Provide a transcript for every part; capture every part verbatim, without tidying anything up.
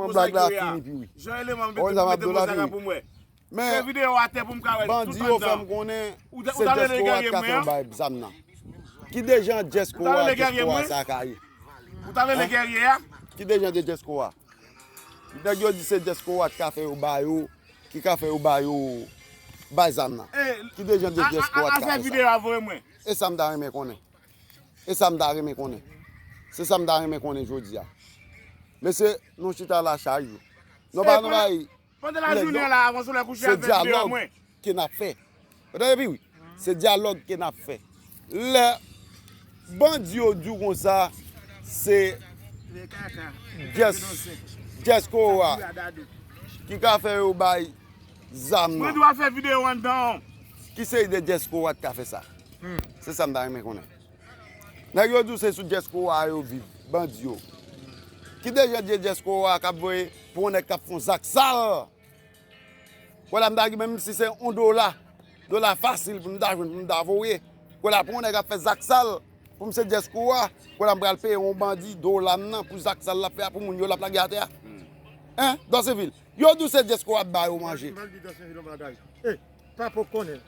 Blag la fini pi wi. Jan eleman mete mete Bozaka pou mwen. Fè videyo atè pou m ka wè tout anndan. Bandi yo fè m konnen se Djès Kowa k ka fè yo bay zam nan. Ki dejan Djès Kowa, Djès Kowa sa ka ye? Ou ta rele gèrye a? Ki dejan de Djès Kowa? Nèg yo di se Djès Kowa k ka fè yo ba yo, ki ka fè yo ba yo bay zam nan. Ki dejan de Djès Kowa k ka fè sa? E sa m ta renmen konnen. E sa m ta renmen konnen. Se sa m ta renmen konnen jodi a. Mesye, nou chita la chaj yo. Nou pa nan bay. Pandan lajounen an la, avan solèy kouche, se dyalòg ke n ap fè. Ou tande pi wi? Se dyalòg ke n ap fè. Lè bandi yo di w konsa, se Djès, Djès Kowa ki ka fè yo bay zam nan. Mwen dwe fè videyo anndan. Ki seri de Djès Kowa ki ka fè sa? Se sa m ta renmen konnen. Nèg yo di w se sou Djès Kowa yo viv, bandi yo. Ki dejan de Djès Kowa k ap voye pou yon nèg k ap fè yon zak sal? Kwè la m ta gen menm si se yon dola, dola fasil pou m ta jwenn, pou m ta voye. Kwè la pou yon nèg ap fè zak sal, pou m se Djès Kowa, kwè la m pral peye yon bandi dola m nan pou zak sal l ap fè a, pou moun yo l ap lage atè a. Hein, Dansevil, yo di w se Djès Kowa ap ba yo manje. M pral di Dansevil yon bagay. E, Papo konnen.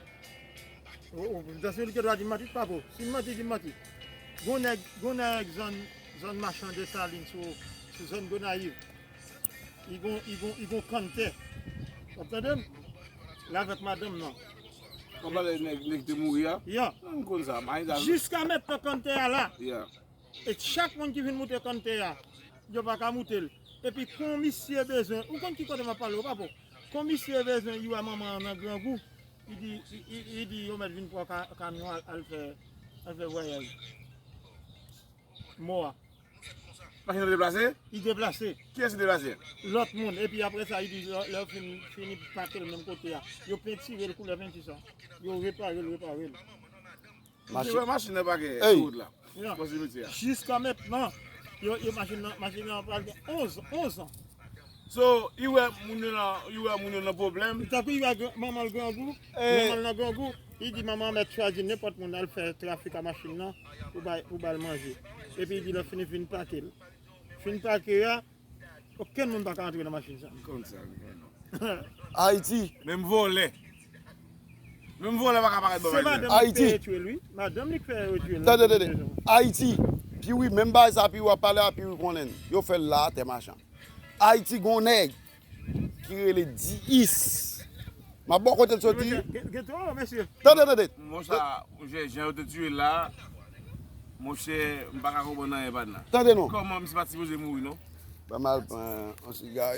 Dansevil gen dwa di m manti, Papo. Si m manti, di m manti. Gon nèg, gon nèg zòn, zòn Machan Desalin sou, sou zòn Gonayiv. Li gon, li gon, li gon kanntè. W ap tande m? L avèk madanm nan. W ap pale nèg, nèg te mouri a? Ya. M konn sa. Jiska mentnan kanntè a la. Ya. E chak moun ki vin moute kanntè a, yo pa ka moute l. Epi kon misye bezwen, ou konn ki kote m ap pale w, Papo? Kon misye bezwen, li wè manman an nan grangou, li di, li, li, li di yo mèt vin pran ka-, kamyon al, al fè, al fè vwayaj mò a. Machin nan deplase? Li deplase. Kiyès ki deplase? Lòt moun. Epi apre sa, li di lè, lè yo fin, fini pake l menm kote a, yo pentire l koulè penti sa. Yo repare l, repare l. Machin. Machin nan pake sou wout la. Bò simityè a. Jiska mentnan, yo, yo machin nan, machin nan pral gen onz, onz an. So, li wè moun yo nan, li wè moun yo nan pwoblèm. Tankou li wè gran-, manman l grangou, manman l nan grangou, li di manman an mèt chwazi nenpòt moun al fè trafik a machin nan pou bay, pou ba l manje. Epi li di lè fini fin pake l. Fin pake a, okenn moun pa ka antre nan machin sa. M konn sa, m konn. Ayiti. Menm vòlè. Menm vòlè pa ka parèt bò machin. Se madanm li ki fè yo tye l, wi. Madanm li ki fè yo tye l. Tande, tande. Ayiti, pi wi, menm bagay sa, pi w ap pale a, pi wi konnen. Yo fè l la, atè machan. Ayiti gon nèg ki rele Diyis. M ap ba w kote l soti. Tande, tande. Monchè, jan yo te tiye l la, monchè, m pa ka konprann anyen pa nan. Tande non. Kòman misye pa t sipoze mouri non? Ban m al pran yon siga.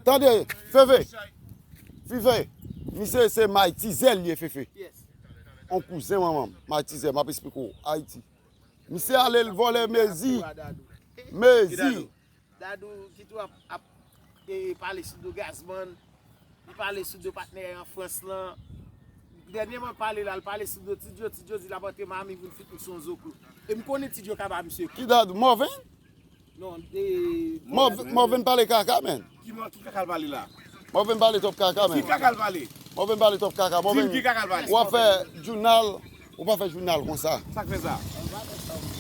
Tande, Fefe. Fife. Misye se Maytizèl li ye, Fefe. On kouzen manman m, Maytizèl, m ap esplike w. Ayiti. Misye ale l vòlè mezi. Mezi. Dadou ki tou ap, ap e, pale sou do Gazman, li pale sou do patnè an Frans lan. Dènyèman pale la, l pale sou do Ti Djo, Ti Djo di l ap antre Miami vin fout misyon zoklo. E m konnen Ti Djo ka ba misye kou. Ki Dadou? Mòven? Non, de Mòven, Mòven pale kaka, men. Ki mò, ki kaka l pale la? Mòven pale twòp kaka, men. Ki kaka l pale? Mòven pale twòp kaka. Di m ki kaka l pale. W ap fè jounal, ou pa fè jounal konsa. Sa k fè sa?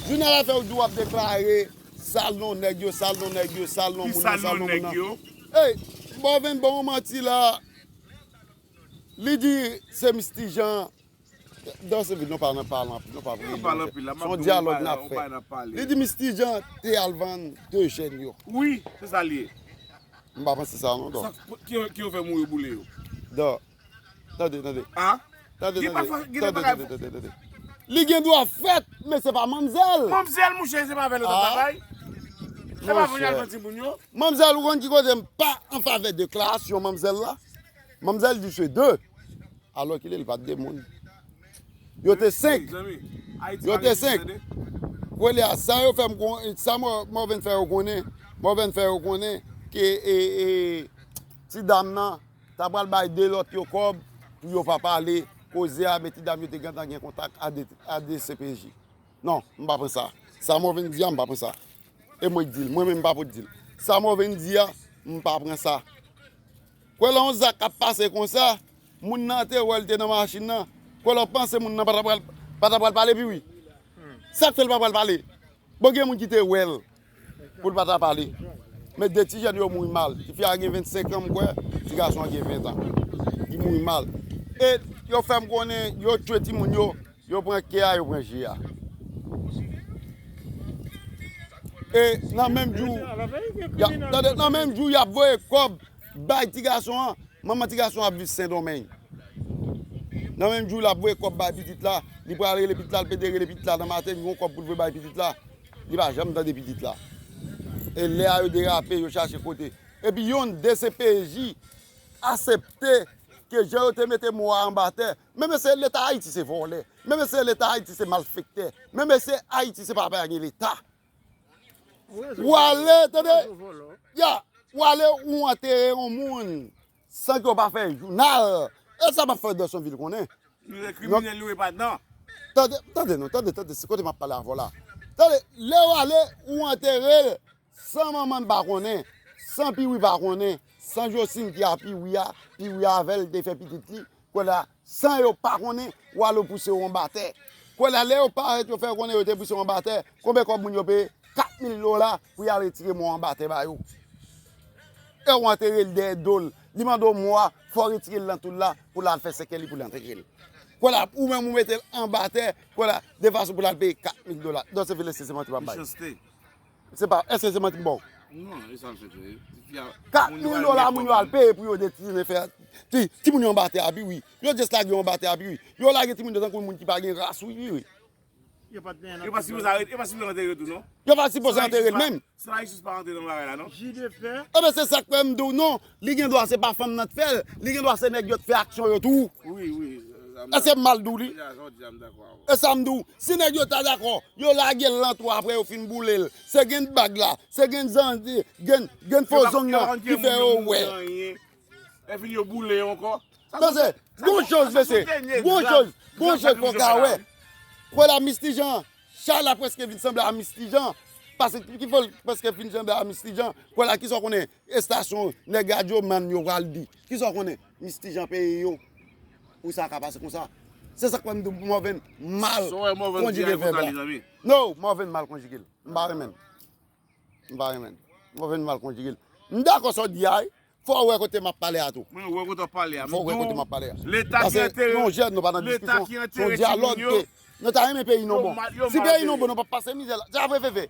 Jounal la fè w di w ap deklare sal non nèg yo, sal non nèg yo, sal non moun nan, sal non moun nan. Ey, Mòven ban w manti la. Li di se Misti Jan. Dansevil, nou pa nan pale anpil, nou pa vle. Se yon dyalòg n ap fè. Li di Misti Jan te al vann de jèn yo. Wi, se sa l ye. M pa panse sa non, dò. Ki, ki yo fè mouri boule yo? Dò. Tande, tande. Tande, tande, tande, tande, tande. Li gen dwa fèt, men se pa manmzèl. Manmzèl, mouche, se pa avè l yo t ap travay. Se pa pou y al vann timoun yo. Manmzèl, ou konn ki kote m pa an favè deklarasyon manmzèl la? Manmzèl di se de. Alòkile, li pa t de moun. Yo te senk. Yo te senk. Kounye a, sa yo fè m kon, sa Mò-, Mòven fè yo konnen, Mòven fè yo konnen ke, e, e, ti dam nan ta pral bay de lòt yo kòb pou yo pa pale koze a, men ti dam yo te gentan gen kontak a de, a de C P J. Non, m pa pran sa. Sa Mòven di a, m pa pran sa. E mwen k di l, mwen menm m pa pot di l. Sa Mòven di a, m pa pran sa. Kwè lè yon zak ap pase konsa, moun nan te wè l te nan machin nan. Kwè lè w panse moun nan pa ta pral, pa ta pral pale pi wi. Sa k fè l pa pral pale? Bon, gen moun ki te wè l pou l pa ta pale. Men de ti jèn yo mouri mal. Tifi a gen vennsenk an, m kwè, ti gason an gen ven an. Li mouri mal. E yo fè m konnen yo tchwe timoun yo, yo pran kè a, yo pran je a. E nan menm jou, y ap, tande, nan menm jou, y ap voye kòb bay ti gason an. Manman ti gason an ap viv Sendomeng. Nan menm jou, l ap voye kòb bay pitit la, li pral rele pitit la, l pede rele pitit la nan maten, li gon kòb pou l voye bay pitit la. Li pa janm tande pitit la. E lè a yo derape, yo chache kote. Epi yonn de C P J asepte ke jan yo te mete mo a anba tè. Men mesye, Leta Ayiti se vòlè. Men mesye, Leta Ayiti se malfektè. Men mesye, Ayiti se pa pa gen Leta. Ou ale, tande? Ya, ou ale, ou antere yon moun san ke w pa fè jounal. E sa m ap fè Dòsonvil konnen. Nou se kriminèl, nou e pa nan. Tande, tande non, tande, tande, se kote m ap pale avè w la. Tande, lè w ale, ou antere l san manman l pa konnen, san Piwi pa konnen, san Josin ki a Piwi a, Piwi avè l te fè pitit li, kounye a, san yo pa konnen, w ale w pouse yo anba tè. Kounye a, lè yo parèt, yo fè konnen yo te pouse yo anba tè, konbyen kòb moun yo peye? Kat mil dola pou y al retire mò anba tè ba yo. E w antere l dèyè do l. Li mande w mò a, fò w retire l nan tou l la, pou l al fè sèkèy li, pou l antere l. Kounye a, ou menm ou mete l anba tè, kounye a, de fason pou l al peye kat mil dola. Donk, se vle se semantik m ap bay. Mechanste. Se pa, èske se manti m ba w? Non, e sa m sot di. Kat mil dola moun yo al peye pou yo detounen fè. Ti, timoun yo anba tè a pi wi. Yo just lage yo anba tè a pi wi. Yo lage timoun yo tankou moun ki pa gen ras wi, wi, wi. Yo pa t gen Yo pa sipoze arete, yo pa sipoze antere yo tou, non? Yo pa sipoze antere l menm. San la jistis pa antre nan bagay la, non? Ji de fè. Ebyen, se sa k fè m di w non. Li gen dwa se pa fanm nan t fè l. Li gen dwa se nèg yo t fè aksyon yo tou. Wi, wi. Èske m mal di w li? E sa m di w. Si nèg yo ta dakò, yo lage l nan twou apre yo fin boule l. Se gen bag la, se gen zan, gen, gen fo zong nan ki fè yo wè. Lè fini yo boule yo ankò. Paske, gon choz, mesye, gon choz, gon choz fò ka wè. Kwè la Mistijan, chay la prèske vin sanble a Mistijan. Paske ki fè l prèske vin sanble a Mistijan. Kwè la kisa w konnen estasyon nèg radyo man yo pral di. Kisa w konnen? Mistijan peye yo. Pou sa ka pase konsa. Se sa k fè m di w Morvan mal konjige vèb la. No, Morvan mal konjige l. M pa renmen l. M pa renmen l. Morvan mal konjige l. M dakò sa w di a wi. Fò w wè kote m ap pale a tou. Mwen wè kote w ap pale a. Fò w wè kote m ap pale a. Leta ki antere, yon jèn, nou pa nan diskisyon. Se yon dyalòg ke nou ta renmen peyi nou bon. Si peyi nou bon, nou p ap pase mizè la. Se pa vre, Fefe?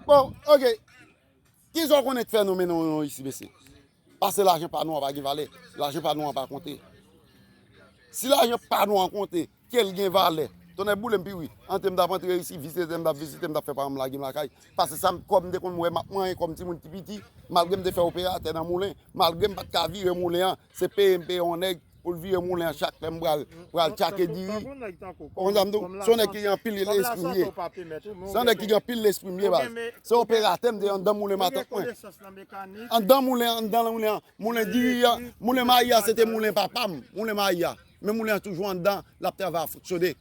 Bon, oke. Kisa w konnen k fè nou mennen nou isi, mesye? Paske lajan pa nou an pa gen valè. Lajan pa nou an pa konte. Si lajan pa nou an konte, ke l gen valè. Tonnè boule m pi wi. Antre m t ap antre isi, vizitè m t ap vizite m, t ap fè paran m lage m lakay. Paske sa m, kòb m te konn wè m ap manyen kòm timoun ki piti, malgre m te fè operatè nan moulen, malgre m pa t ka vire moulen an, se peye m peye yon nèg pou l vire moulen an chak lè m pral, pral tchake diri. Ou konn sa m di w? Se yon nèg ki gen anpil lespri m ye. Se yon nèg ki gen anpil lespri m ye, baz. Se operatè m te anndan moulen matant mwen. Anndan moulen, anndan moulen an, moulen diri a, moulen mayi a, se te moulen papa m, moulen mayi a. Men moulen an toujou anndan, l ap travay, ap fonksyone.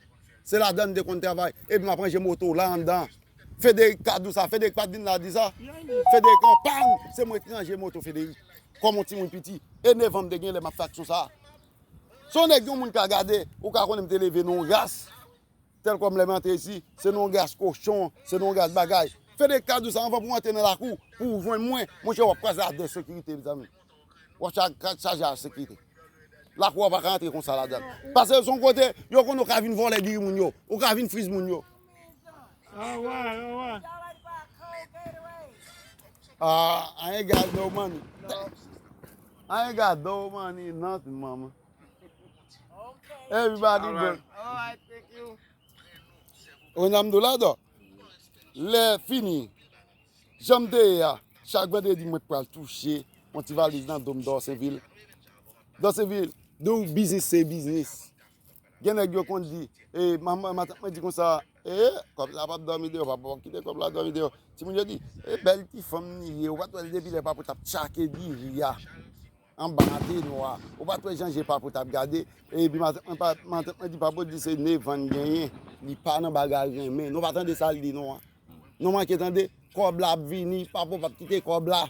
Se ladan n te konn travay. Epi m ap ranje moto la anndan. Federik ka di w sa. Federik pa t vin la di sa. Federik an pàn, se mwen ki ranje moto Federik. Kòm yon timoun piti. E nevan m te gen lè m ap fè aksyon sa a. Se yon nèg yon moun ka gade, ou ka konnen m te leve nan yon ras. Tèl kòm lè m antre isi, se nan yon ras kochon, se nan yon ras bagay. Federik ka di w sa anvan pou w antre nan lakou, pou w jwenn mwen, monchè, w ap kwaze a de sekirite, mezanmi. W ap cha-, chaje a sekirite. Lakou a pa ka antre konsa ladan l. Paske se yon kote, yo konn ou ka vin vòlè diri moun yo, ou ka vin friz moun yo. Alright, alright. Ah, I ain't got no money. I ain't got no money, nothing, mama. Everybody broke. Alright, thank you. Ou nan m do la, dò. Lè fini, jan m te ye a, chak vandredi mwen pral touche yon ti valiz nan do m Dòsenvil. Dòsenvil, do biznis se biznis. Gen nèg yo konn di, e, manman, matant mwen di konsa, e, kòb la p ap dòmi deyò, papa p ap kite kòb la dòmi deyò. Timoun yo di, e, bèl ti fanm li ye, ou pa t wè l depi lè papo t ap tchake diri a anba antenwa. Ou pa t wè jan je papo t ap gade, epi matant mwen pa, matant mwen di papo di se nevan l genyen, li pa nan bagay renmen. Nou pa tande sa l di nou an. Nou manke tande, kòb la ap vini, papo p ap kite kòb la.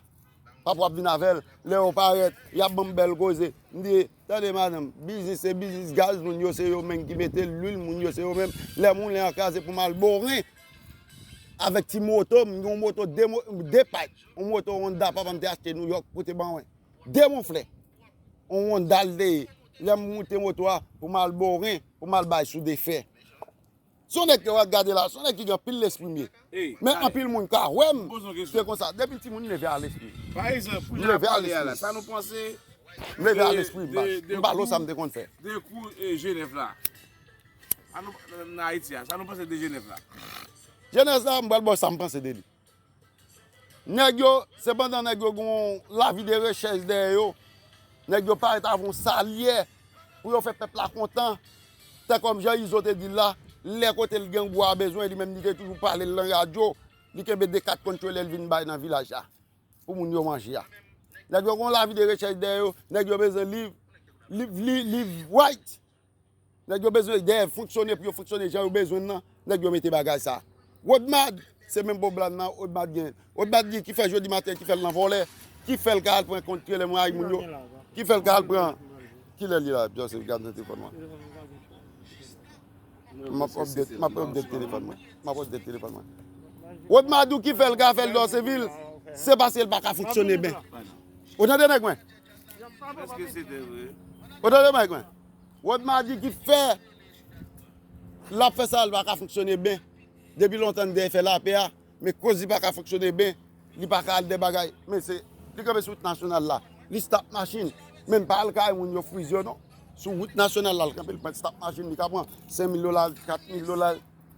Papa w ap vin avè l. Lè yo parèt, y ap ban m bèl koze. M di, tande madanm, biznis se biznis, gaz moun yo se yo menm ki mete l, lwil moun yo se yo menm. Lè moulen an kraze pou m al Boren avèk ti moto, m gen yon moto de, mo- de pay. Yon moto Honda papa m te achte Nouyòk pou te ban mwen. Demonfle. Yon Honda l te ye. Lè m moute moto a pou m al Boren, pou m al bay sou defè. Se yon nèg ke w ap gade la, se yon nèg ki gen anpil lespri m ye. Men anpil moun ka wè m se konsa. Depi timoun m leve a lespri. M leve a lespri. M leve a lespri, baz. M pale w sa m te konn fè. De kou Jenèf la. Sa nou, nan Ayiti a, sa nou panse de Jenèf la? Jenèf la, m pral ba w sa m panse de li. Nèg yo, sepandan nèg yo gen yon lavi de rechèch dèyè yo. Nèg yo parèt avè yon salyè pou yo fè pèp la kontan. Tan kòm jan Izo te di l la, lè kote l gen gwo a bezwen, li menm li te toujou pale l nan radyo, li kenbe de kat kont yo lè l vin bay nan vilaj la pou moun yo manje a. Nèg yo gen yon lavi de rechèch dèyè yo, nèg yo bezwen live, live, live, live right. Nèg yo bezwen dèyè fonksyone pou yo fonksyone jan yo bezwen nan. Nèg yo mete bagay sa. Rodmad, se menm pwoblèm nan Rodmad gen. Rodmad di ki fè jodi maten, ki fè l nan vòlè, ki fè l ka al pran kont, ki lè mwen ay moun yo, ki fè l ka al pran, ki lè li la, Joseph, gad nan telefòn mwen. M ap update, m ap update telefòn mwen. M ap update telefòn mwen. Rodmad ou ki fè l ka fè l Dòsevil, se paske l pa ka fonksyone byen. Ou tande nèg mwen? Èske se te vre? Ou tande nèg mwen? Rodmad di ki fè l ap fè sa, l pa ka fonksyone byen. Depi lontan n dèyè fè lapè a, men koz li pa ka fonksyone byen, li pa ka al dè bagay. Men se, li kanpe sou wout nasyonal la, li stop machin. Men pa al kay moun yo friz yo non. Sou wout nasyonal la, l kanpe, l pran stop machin, li ka pran senk mil dola, kat mil dola,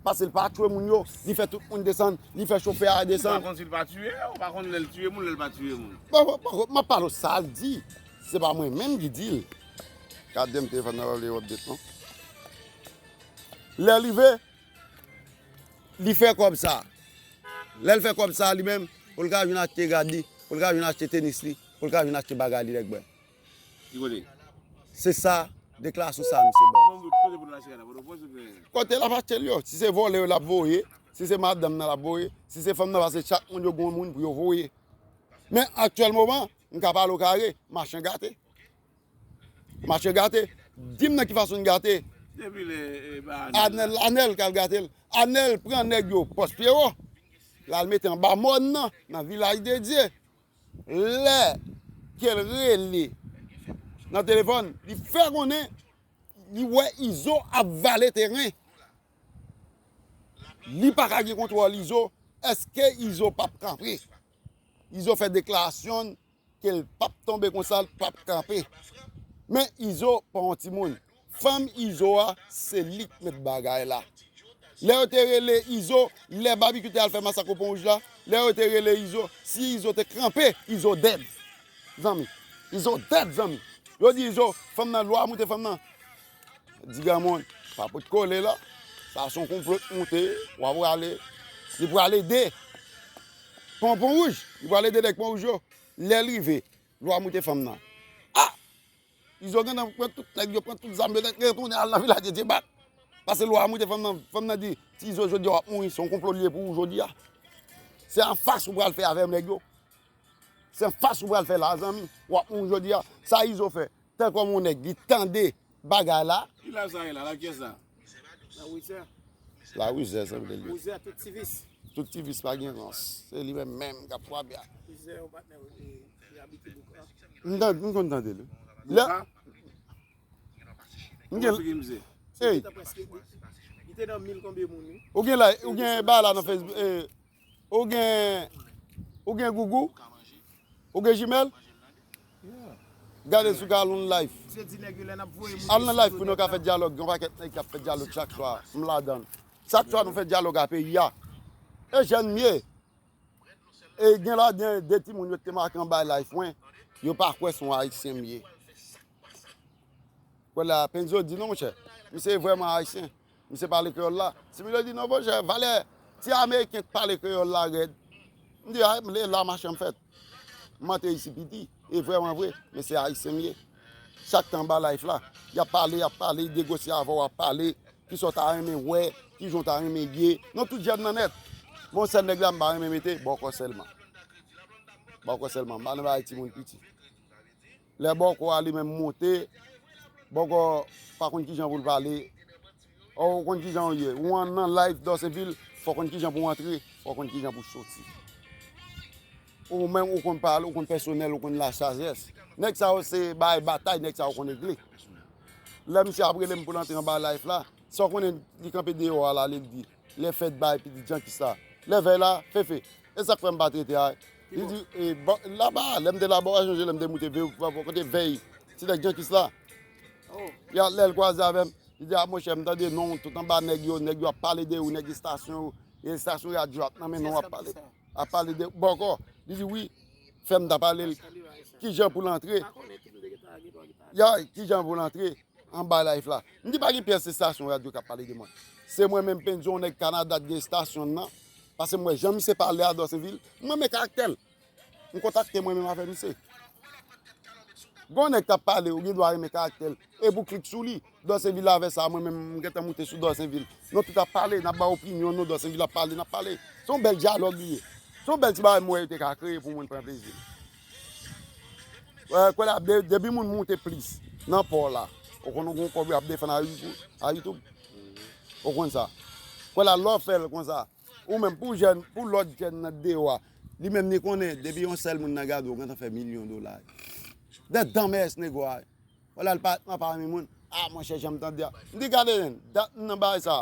pase l pa tchwe moun yo, li fè tout moun desann, li fè chofè a desann. Ou pa konn si l pa tiye, ou pa konn lè l tiye moun, lè l pa tiye moun. Bon, bon, bon, m ap pale w sa l di. Se pa mwen menm ki di l. Gade m telefòn nan pa vle update non. Lè l rive, li fè kòb sa. Lè l fè kòb sa li menm, pou l ka vin achte rad li, pou l ka vin achte tenis li, pou l ka vin achte bagay li nèg mwen. Ki kote? Se sa, deklarasyon sa misye ban. Kote pou l achte rad la, Pòtoprens oubyen? Kote l ap achte l yo. Si se vòlè yo l ap voye, si se madanm nan l ap voye, si se fanm nan, paske chak moun yo gen yon moun pou yo voye. Men aktyèl moman, m ka pale w kare, machan gate. Mache gate. Di m nan ki fason l gate. Depi lè, e, ba Anèl. Anèl, Anèl k al gate l. Anèl pran nèg yo Pòs Pyewo. L al mete anba mòn nan, nan Vilaj de Dye. Lè ke l rele nan telefòn, li fè konnen li wè Izo ap vale teren. Li pa ka gen kontwòl Izo. Èske Izo p ap kanpe? Izo fè deklarasyon ke l p ap tonbe konsa, l p ap kanpe. Men Izo pa yon timoun. Fanm Izo a, se li k met bagay la. Lè yo te rele Izo, lè Babikyou te al fè masak o Pon Wouj la, lè yo te rele Izo, si Izo te kanpe, Izo dèd. Zanmi, Izo dèd, zanmi. Yo di Izo, fanm nan, lwa moute fanm nan. Di granmoun, pa pot kole la. Sa se yon konplo k moute, w a prale. Li pral ede Pon, Pon Wouj. Li pral ede nèg Pon Wouj yo. Lè l rive, lwa moute fanm nan. A! Izo gentan pran tout nèg yo, pran tout zam yo, nèg retounen al nan Vilaj de Dye bat. Pase lwa moute fanm nan, fanm nan di, Ti Izo jodi a w ap mouri, se yon konplo li ye pou ou jodi a. Se anfas ou pral fè avè nèg yo. Se anfas ou pral fè la, zanmi. W ap mouri jodi a. Sa Izo fè? Tankou yon nèg, li tande bagay la. Ki laj sa ye la? Laj kiyès la? Laj Wizè. Laj Wizè, sa vle di. Wizè, tout ti vis. Tout ti vis pa gen rans. Se li menm menm k ap frape a. Wizè, yon patnè, e, ki abite Boka. M tan-, m konn tande li. Lè, Boka? M gen, Boka ki mizè? Ey. Li te nan mil konbyen moun, wi. Ou gen la, ou gen bagay la nan Facebook, e, Ou gen, ou gen Google? Ou gen Gmail? Gade si w ka al nan live. Al nan live pou nou ka fè dyalòg. Gen yon pakèt nèg k ap fè dyalòg chak swa. M ladan l. Chak swa nou fè dyalòg a peyi a. E jèn m ye. E gen ladan de timoun yo te make anba live mwen. Yo pa kwè se yon Ayisyen m ye. Kwè la, Penzo di non, monchè. Misye vrèman ayisyen. Misye pale kreyòl la. Similyo di non, monchè, valè ti ameriken k pale kreyòl la rèd. M di, ay, m le la machann fèt. M antre isi piti. E vrèman vre, men se ayisyen m ye. Chak tan anba live la, y ap pale, y ap pale, y negosye avè w, ap pale. Kisa w ta renmen wè, kijan w ta renmen ye. Non, tout jèn nan nèt. Bon, sèl nèg la m pa renmen mete, bòkò sèlman. Bòkò sèlman, m pa nan bagay timoun piti. Lè Bòkò a li menm monte, Bòkò pa konn kijan pou l pale. Ou konn kijan w ye. Ou an nan live Dòsenvil, fò w konn kijan pou w antre, fò w konn kijan pou w soti. Ou menm, ou konn pale, ou konn pèsonèl, ou konn lasajès. Nèg sa yo se bay batay, nèg sa yo konn regle. Lè misye ap rele m pou l antre anba live la, sa w konnen li kanpe deyò a la, li di, lè fèt bay pitit Jankis la. Lè vèy la, Fefe, e sa k fè m pa trete a? Li di, e, bò, laba, lè m te laba, w pa sonje lè m te moute vèy, kote vèy, ti nèg Jankis la. Ya, lè l kwaze avè m, li di, a, monchè, m tande non, tout anba nèg yo, nèg yo ap pale de ou, nèg estasyon yo, estasyon radyo ap nan men nou ap pale. Ap pale de, Bòkò, li di, wi, fè m ta pale l. Kijan pou l antre? Ya, kijan pou l antre anba live la? M di pa gen pyès estasyon radyo k ap pale de mwen. Se mwen menm Pendy, yon nèg Kanada k gen estasyon nan. Paske m wè jan misye pale a Dòsenvil, m renmen karaktè l. M kontakte mwen menm avè misye. Gon nèg k ap pale, ou gen dwa renmen karaktè l. E pou klik sou li. Dòsenvil avè sa, mwen menm, m gentan moute sou Dòsenvil. Nou tout ap pale, n ap bay opinyon nou, Dòsenvil ap pale, n ap pale. Se yon bèl dyalòg li ye. Se yon bèl ti bagay mwen yo te ka kreye pou moun pran plezi. Kwè la, de- depi moun moute plis nan pò la, ou konn ou gon kòb yo ap defann a YouTube, a YouTube. Ou konn sa. Kwè la, lè w fè l konsa, ou menm pou jèn, pou lòt jèn nan deyò a, li menm li konnen, depi yon sèl moun nan gade w, w gentan fè milyon dola. Dè danmè s negwa. Wala l pa nan pami moun. A, monchè, jan m tande a. M di, gade, dat m nan bagay sa.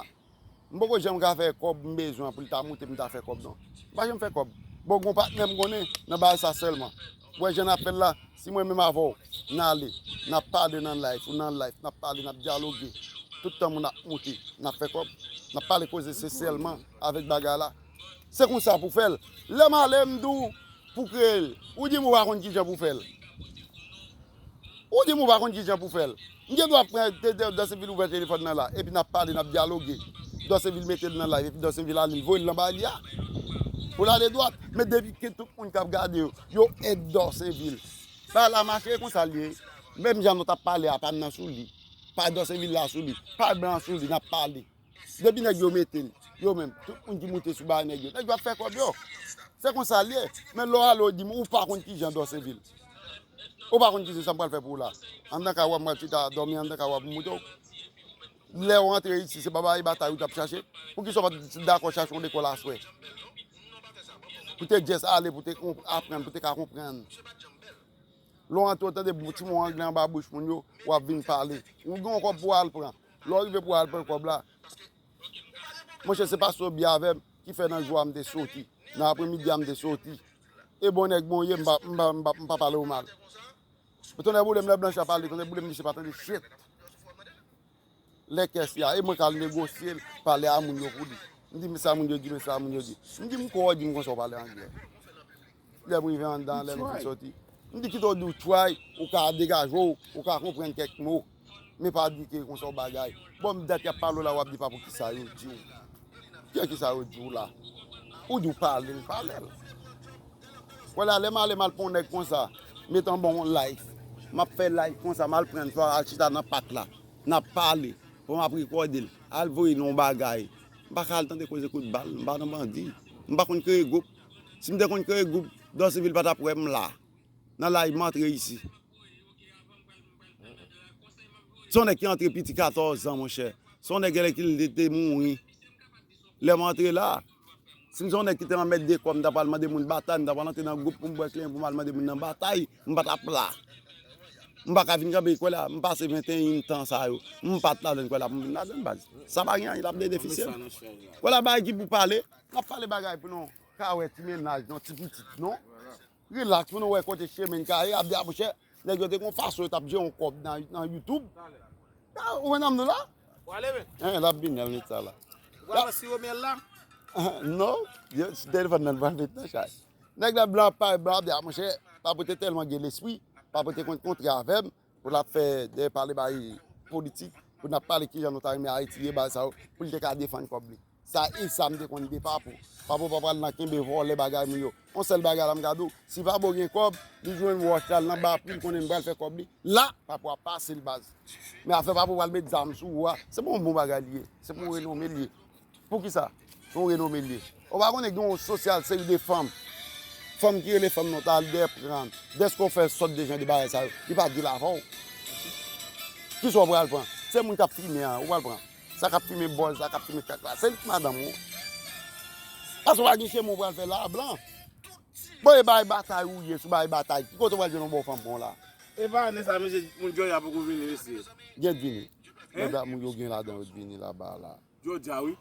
M poko janm ka fè kòb m bezwen an pou l ta moute m ta fè kòb non. M pa janm fè kòb. Bon, gon patnè m konnen nan bagay sa sèlman. Ou wè jan n ap fè l la, si mwen menm avè w, n ale, n ap pale nan live, ou nan live, n ap pale, n ap dyaloge. Tout tan moun ap moute, n ap fè kòb. N ap pale koze se sèlman avèk bagay la. Se konsa pou fè l. Lè m ale, m di w pou kreye l. Ou di m ou pa konn kijan pou fè l. Ou di m ou pa konn kijan pou fè l. M gen dwa pran te- te- Dòsenvil ouvè telefòn nan la, epi n ap pale, n ap dyaloge. Dòsenvil mete l nan live, epi Dòsenvil ale, l voye l nan bay li a. Pou l ale dwat. Men depi ke tout moun k ap gade yo, yo èd Dòsenvil. Sa la mache konsa l ye. Menm jan nou t ap pale a, pa m nan sou li. Pa Dòsenvil la sou li. Pa blan sou li, n ap pale. Depi nèg yo mete l, yo menm, tout moun ki moute sou bagay nèg yo, nèg yo ap fè kòb yo. Se konsa l ye. Men lè w ale, w di m, ou pa konn kijan Dòsenvil. Ou pa konn kijan sa m pral fè pou ou la. Anndan kay w ap, m pral chita dòmi anndan kay w ap moute w. Lè w antre isi, se pa bagay batay ou t ap chache. Poukisa w pa t dakò chache yon lekòl aswè? Pou te just ale, pou te konp- aprann, pou te ka konprann. Lè w antre, w tande bon ti mo anglè anba bouch moun yo, w ap vin pale. Ou gen yon kòb pou w al pran. Lè w rive pou w al pran kòb la, monchè, se pastè Obi avè m ki fè nan jou a m te soti. Nan apremidi a m te soti. E bon nèg mwen ye, m pa, m pa, m pa, m pa pale w mal. Tonnè boule m, lè blanch la pale, tonnè boule m, misye pa tande shit. Lè kès ya, e mwen k al negosye l, pale a moun yo pou li. M di, men sa moun yo di, men sa moun yo di. M di, m kwè w di m konsa w pale anglè. Lè m rive anndan, lè m fin soti. M di, kite w di w try, ou ka degaje w, ou ka konprann kèk mo. Men pa di ke konsa w bagay. Bon, m dat y ap pale w la, w ap di pa poukisa yo di w. Kiyès ki sa yo di w la? Ou di w pale l, pale l. Wala, lè m ale m al pran yon nèg konsa, met anba yon live. M ap fè live konsa, m al pran l, swa al chita nan pak la. N ap pale. Bon, m ap rekòde l. Al voye l yon bagay. M pa ka al tande koze kout bal. M pa nan bandi. M pa konn kreye gwoup. Si m te konn kreye gwoup, Dòsenvil pa t ap wè m la. Nan live m antre isi. Se yon nèg ki antre piti katòz an, monchè. Se yon nèg ki te, te mouri. Lè m antre la, si m se yon nèg ki te anmède kò m, m ta pral mande moun batay, m ta pral antre nan gwoup pou m bwè klen pou m al mande moun nan batay, m pa t ap la. M pa ka vin kanpe kwè la, m pase venteyen tan sa yo. M pa t ladan kwè la pou m vin ladan baz. Sa pa gen anyen, l ap de defisye. Kwè la bagay ki pou pale, n ap pale bagay pou nou ka wè ti mennaj, non, ti pitit, non. Rilaks pou nou wè kote chemen ka ye, ap di a monchè, nèg yo te gon fason yo t ap jere yon kòb nan, nan YouTube. Ou wè nanm nou la? Ou ale men. Hein, l ap vini, al met sa la. Ou pral pran siwo myèl la? Non, yo, si telefòn nan pral met nan chay. Nèg la blan ap parèt, blan ap di a monchè, Papo te tèlman gen lespri, Papo te konn kontre avè m, pou l ap fè de pale bay politik, pou n ap pale kijan nou ta renmen Ayiti ye, bagay sa yo, pou l te ka defann kòb li. Sa e sa m te konn de Papo. Papo pa pral nan kenbe vòlè bagay moun yo. Yon sèl bagay la m ka di w, si Papo gen kòb, li jwenn wòch la, l nan ba pri, l konnen m pral fè kòb li. La, Papo ap pase l baz. Men afè Papo pral met zam sou ou a, se pa yon bon bagay li ye. Se pou renome li ye. Poukisa? Se yon renome li ye. Ou pa konnen gen yon sosyal seri de fanm. Fanm ki rele fanm nan, w ta al dèyè pran. Dèske w fè sòt de jan de bagay sa yo, li pa deal avè w. Kisa w pral pran? Se moun k ap fimen an, ou pral pran. Sa k ap fimen bòz, sa k ap fimen krak la, se li k madanm ou. Paske w pa gen chemen w pral fè la, blan. Bon, e bay batay ou ye, sou bay batay. Ki kote w pral jwenn yon bon fanm bon la? E pa ane sa, mesye, moun Jòja poko vini, mesye. Gen vini. Hein? Medam ou yo gen ladan yo t vini laba la. Jòja, wi.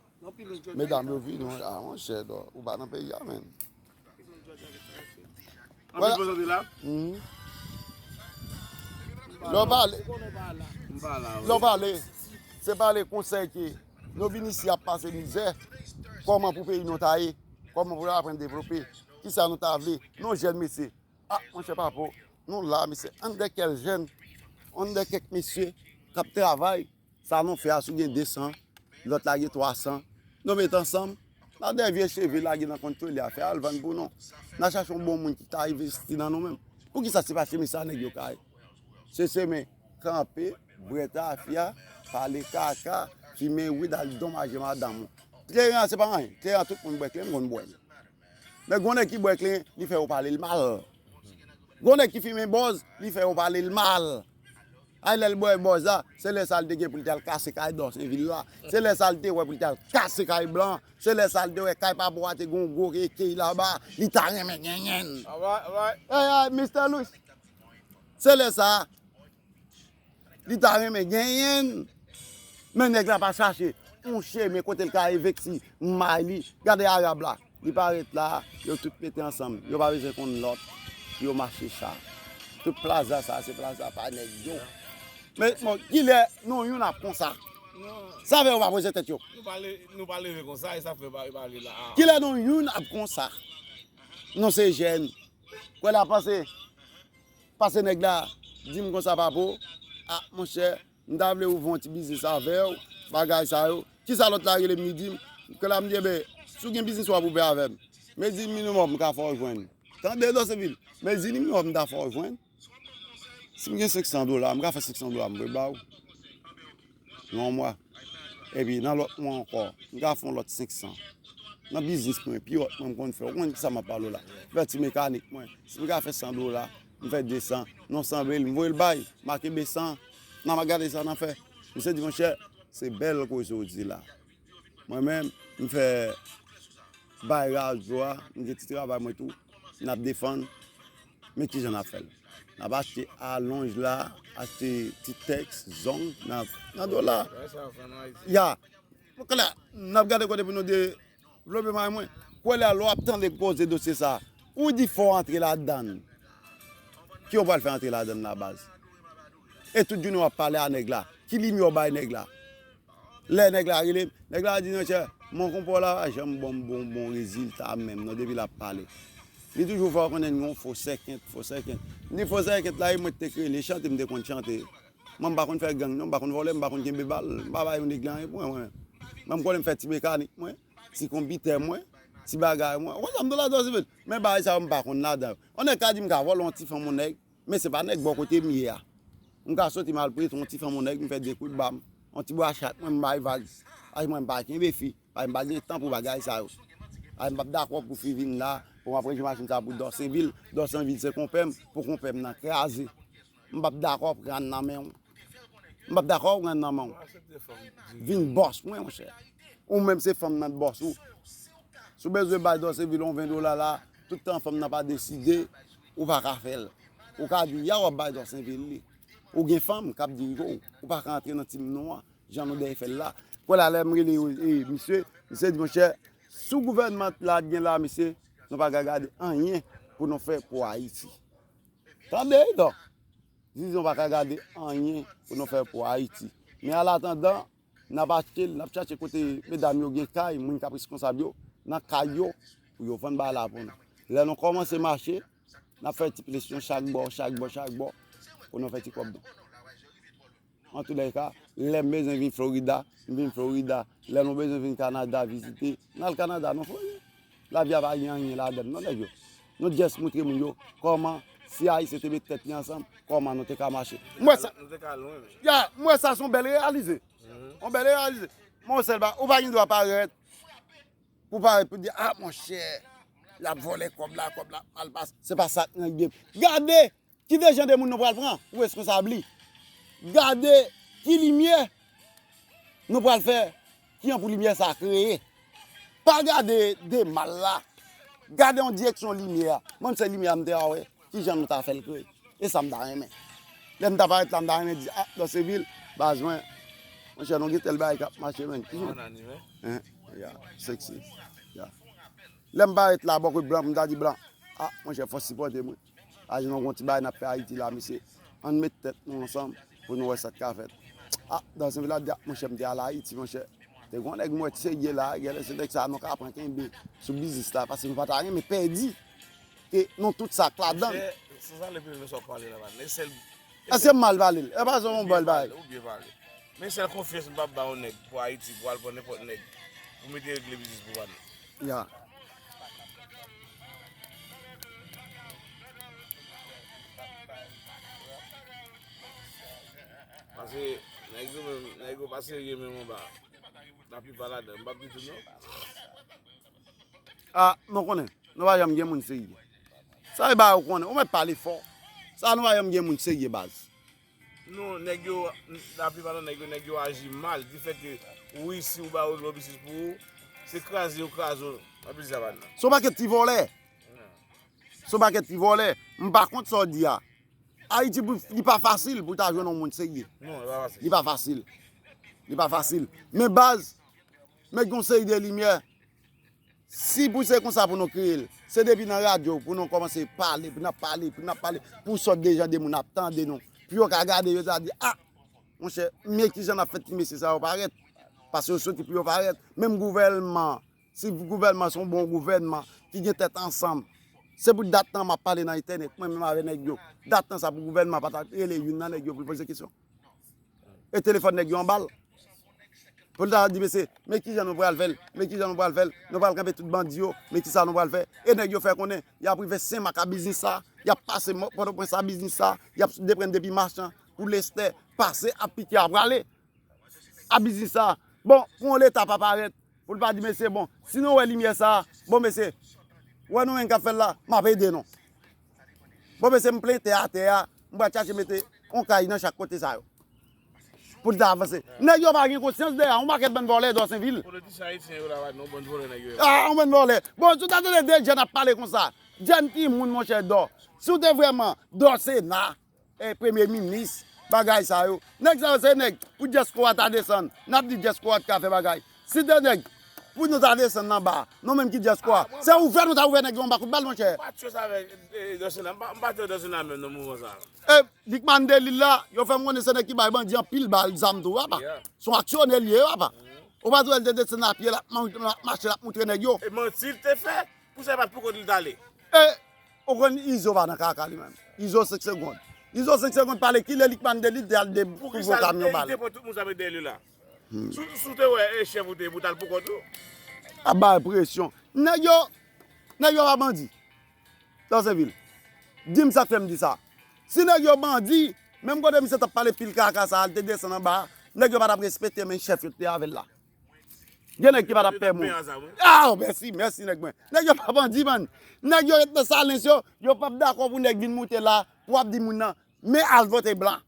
Medam yo vini, wi. Ah, monchè, dò, ou pa nan peyi a, menm. Anpil pwofesè te la? Mhm. Lè w pale, m pa la, wi. Lè w pale, se pale konsèy ke nou vin isi ap pase mizè. Kòman pou peyi nou ta ye? Kòman pou aprann devlope? Kisa nou ta vle? Nou jèn mesye. Ah, monchè papa, nou la, mesye. Ann de kèl jèn, ann de kèk mesye k ap travay. Sa nou fè a, si w gen de san, lòt la gen twa san, nou met ansanm, n a de vye cheve lage nan kont tole a, fè al vann pou nou. N a chache yon bon moun ki ta envesti nan nou menm. Poukisa se pa chemiz sa nèg yo ka ye? Se semen, kanpe, bwè tafya, pale kaka, fimen wid, al donmaje madanm ou. Kleren an se pa anyen. Kleren an tout moun bwè kleren, m konn bwè l. Men gon nèg ki bwè kleren, li fè yo pale l mal. Gon nèg ki fimen bòz, li fè yo pale l mal. Ay, lè l bwè bòz la, se lè sa l te gen pou l t al kase kay Dòsenvil la. Se lè sa l te wè pou l t al kase kay blan. Se lè sa l te wè kay papa w a te gen yon gwo ekey laba, li ta renmen genyen l. Alright, alright. Hey, hey, mistè Louis. Se lè sa a, li ta renmen genyen l. Men nèg la pa chache yon chemen kote l ka envesti may li. Gade Arab la, li parèt la, yo tout mete ansanm. Yo pa bezwen konn lòt. Yo mache sa. Tout plaza sa, se plaza pa nèg yo. Men, bon, kilè nou youn ap konsa? Sa fè yo pa poze tèt yo. Nou pa le-, nou pa leve konsa, e sa fè yo pa, yo pa ale la. Kilè nou youn ap konsa? Nou se jèn. Kwè la pase, pase nèg la, di m konsa, papo, ah, monchè, m ta vle ouvri yon ti biznis avè w, bagay sa yo. Kisa lòt la rele m, li di m, kwè la m di, enben, si w gen biznis w ap ouvè avè m, mezi minimòm m ka fè w jwenn. Tande, Dòsenvil, mezi minimòm m ta fè w jwenn. Si m gen senk san dola, m ka fè senk san dola, m voye ba w. Nan yon mwa. Epi nan lòt mwa ankò, m ka fè yon lòt senk san. Nan biznis mwen, pi wòt mwen, m konn fè. Ou konn kisa m ap pale w la. Fè ti mekanik mwen. Si m ka fè san dola, m fè de san. Non, sanble l, m voye l bay. M a kenbe san. Nan m a gade sa nan fè. Misye di, monchè, se bèl koze w di la. Mwen menm, m fè bay radyo a, m gen ti travay mwen tou. N ap defann. Men kijan n ap fè l? N ap achte alonj la, achte ti tèks, zong, nan, nan dola. Ya. Mwen kwè la, n ap gade kote pou nou devlope may mwen. Kwè la, lè w ap tande koze dosye sa, ou di fò w antre ladann. Ki w pral fè antre ladann la, baz? E tout jounen w ap pale a nèg la. Ki limyè w bay nèg la? Lè nèg la rele m, nèg la di, monchè, mon konpò la pa janm ban m bon, bon rezilta menm non, depi l ap pale. Li toujou fè w konnen l yon fo sèkent, fo sèkent. M di fo sèkent la, e mwen ki te kreye l, e chante m te konn chante. Mwen m pa konn fè gang non, m pa konn vòlè, m pa konn kenbe bal, m pa bay yon nèg la anyen pou mwen, mwen menm. Mwen m konnen m fè ti mekanik mwen, ti konpitè mwen, ti bagay mwen. Ou konn sa m di w la, Dòsenvil? Men bagay sa yo m pa konn ladan yo. Yon nèg ka di m ka vòlè yon ti fanm yon nèg, men se pa nèg bò kote m ye a. M ka soti m al prete yon ti fanm yon nèg, m fè de kout ba m, yon ti bwa chat mwen, m bay vag. Ay mwen, m pa kenbe fi, ay m pa gen tan pou bagay sa yo. Ay m p ap dakò pou fi vin la, pou m ap ranje machin sa pou Dòsenvil. Dòsenvil se konpè m, pou konpè m nan kraze. M p ap dakò pran nan men w. M p ap dakò pran nan men w. Vin bòs mwen, monchè. Ou menm se fanm nan t bòs ou. Si w bezwen bay Dòsenvil yon ven dola la, tout tan fanm nan pa deside, ou pa ka fè l. Ou ka di, ya w ap bay Dòsenvil li. Ou gen fanm k ap dirije w. Ou pa ka antre nan tim nou an, jan nou dèyè fè l la. Kwè la, lè m rele yo, e, misye, misye di, monchè, si gouvènman la t gen la, mesye, nou pa ka gade anyen pou nou fè pou Ayiti. Tande, dò. Dizon pa ka gade anyen pou nou fè pou Ayiti. Men alatandan, n ap achte l, n ap chache kote medam yo gen kay, moun k ap reskonsab yo, nan kay yo, pou yo vann bagay la pou nou. Lè nou kòmanse mache, n ap fè ti presyon chak bò, chak bò, chak bò, pou nou fè ti kòb nou. Antoulèka, lè m bezwen vin Florida, m vin Florida. Lè nou bezwen vin Kanada vizite, n al Kanada, nou fè. Lavi a pa gen anyen ladan l, non, nèg yo. Nou just montre moun yo kòman, si Ayisyen te met tèt li ansanm, kòman nou te ka mache. M wè sa. Nou te ka lwen, men. Ya, m wè sa se yon bèl reyalize. Mhm. Yon bèl reyalize. Men yon sèl ba, ou pa gen dwa parèt. Pou parèt pou di, ah, monchè, l ap vòlè kòb la, kòb la ap mal pase. Se pa sa k nan lide. Gade ki de jan de moun nou pral pran pou responsab li. Gade ki limyè nou pral fè, ki jan pou limyè sa a kreye. Pa gade de mal la. Gade yon direksyon limyè a. Mwen, se limyè a m te a wè. Ki jan nou ta fè l kreye. E sa m ta renmen. Lè m ta parèt la, m ta renmen di, ah, Dansevil, baz mwen. Monchè, nou gen tèl bagay k ap mache, menn. Ki jan? Hein? Ya, sexy. Ya. Lè m parèt la, bò kote blan, m ta di blan, ah, monchè, fò sipòte mwen. Aji nou gon ti bagay n ap fè Ayiti la, mesye. Ann met tèt nou ansanm pou nou wè sa k ka fèt. Ah, Dansevil ap di, ah, monchè, m te al Ayiti, monchè. Te gon nèg m wè t serye la, genlè se nèg sa nou ka pran kenbe sou biznis la, paske nou pa ta renmen pèdi ke nou tout sa k ladan l. Monchè, se sa le pye sa w pale la, man. E sèl, e Èske sèl m mal pale l? E pa sa yon bèl bagay. Ou byen pale. Men sèl konfyans m p ap ba yon nèg pou Ayiti, pou al pran nenpòt nèg, pou mete regle biznis pou pa nou. Ya. Paske nèg yo menm, nèg yo pa serye menm anba. Laplipa ladan, m p ap di tout non. Ah, nou konnen, nou pa janm gen moun serye. Sa e bagay ou konnen, ou mèt pale fò. Sa nou pa janm gen moun serye, baz. Non, nèg yo, laplipa nan nèg yo, nèg yo aji mal. Difèt ke, wi, si ou ba yo lòbisis pou ou, se kraze yo kraze w. M ap di sa pa nan. Se yon pakèt ti vòlè. Se yon pakèt ti vòlè. M pa kont sa w di a. Ayiti, pou, li pa fasil pou ta jwenn yon moun serye. Non, li pa fasil. Li pa fasil. Li pa fasil. Men baz, met yon seri de limyè. Si pou se konsa pou nou kreye l, se depi nan radyo pou nou kòmanse pale, pou n ap pale, pou n ap pale, pou sòt de jan de moun ap tande nou, pou yo ka gade, yo ta di, ah, monchè, men ki jan n ap fè ti mesye sa yo parèt, paske yo soti pou yo parèt. Menm gouvènman, si gouvènman se yon bon gouvènman ki gen tèt ansanm, se pou dat tan m ap pale nan entènèt, mwen menm avè nèg yo, dat tan sa pou gouvènman pa ta rele youn nan nèg yo pou l poze kesyon. E telefòn nèg yo anba l. Pou l ta di, mesye, men ki jan nou pral fè l, men ki jan nou pral fè l, nou pral kanpe tout bandi yo, men ki sa nou pral fè. E nèg yo fè konnen, y ap rive Senmak a biznis sa, y ap pase Pòtoprens a biznis sa, y ap deprann depi Machan pou Lestè, pase ap pike a prale a biznis sa. Bon, pou yon Leta pa parèt, pou l pa di, mesye, bon, si nou wè limyè sa, bon, mesye, wè nou menm k ap fè l la, m ap ede nou. Bon, mesye, m plen tè atè a, m pral chache mete yon kay nan chak kote sa yo. Pou l ta avanse. Nèg yo pa gen konsyans dèyè, yon pakèt bann vòlè Dòsenvil. Politisyen ayisyen yo la, non, bann vòlè nèg yo ye. Ah, yon bann vòlè. Bon, si w ta tande de jèn ap pale konsa, jèn timoun, monchè, Dò. Si w te vrèman Dò Sena, eh, premye minis, bagay sa yo. Nèg sa yo se nèg pou dyaspora ta desann. N ap di dyaspora ki ka fè bagay. Si te nèg pou nou ta desann anba, nou menm ki dyaspora, se ouvè nou ta ouvè nèg yo anba kout bal, monchè. M pa tchòs avèk, eh, Dòsena, m pa, m pa tchòs Dòsena menm nan mouvman sa. E Likman Delil la, yo fè m konnen se nèg ki bay bandi anpil bal, zam tou, apa. Yeah. Se yon aksyonè li ye, apa. Ou pa t wè l te desann a pye, l ap man-, l ap mache, l ap moutre nèg yo. E manti l te fè, pou sa e pa t pou kont li t ale. E Ou konn Izo pa nan kaka li menm. Izo senk segonn. Izo senk segonn pale kilè Likman Delil te al de-, kouvri yon kamyon bal. Poukisa li te pran tout moun sa met dèyè li la? Hmm. Si w, si w te wè e chèf ou te ye pou w t al pou kont ou. Ap bay presyon. Nèg yo, nèg yo pa bandi. Dòsenvil. Di m sa k fè m di sa. Si nèg yo bandi, menm kote misye t ap pale pil kaka sa a, li te desann anba a, nèg yo pa t ap respekte men chèf yo ki te avè l la. Gen nèg ki pa t ap pè moun. Ah, mèsi, mèsi nèg mwen. Nèg yo pa bandi, man. Nèg yo ret nan salens yo, yo p ap dakò pou nèg vin moute la, pou ap di moun nan, men al vote blan.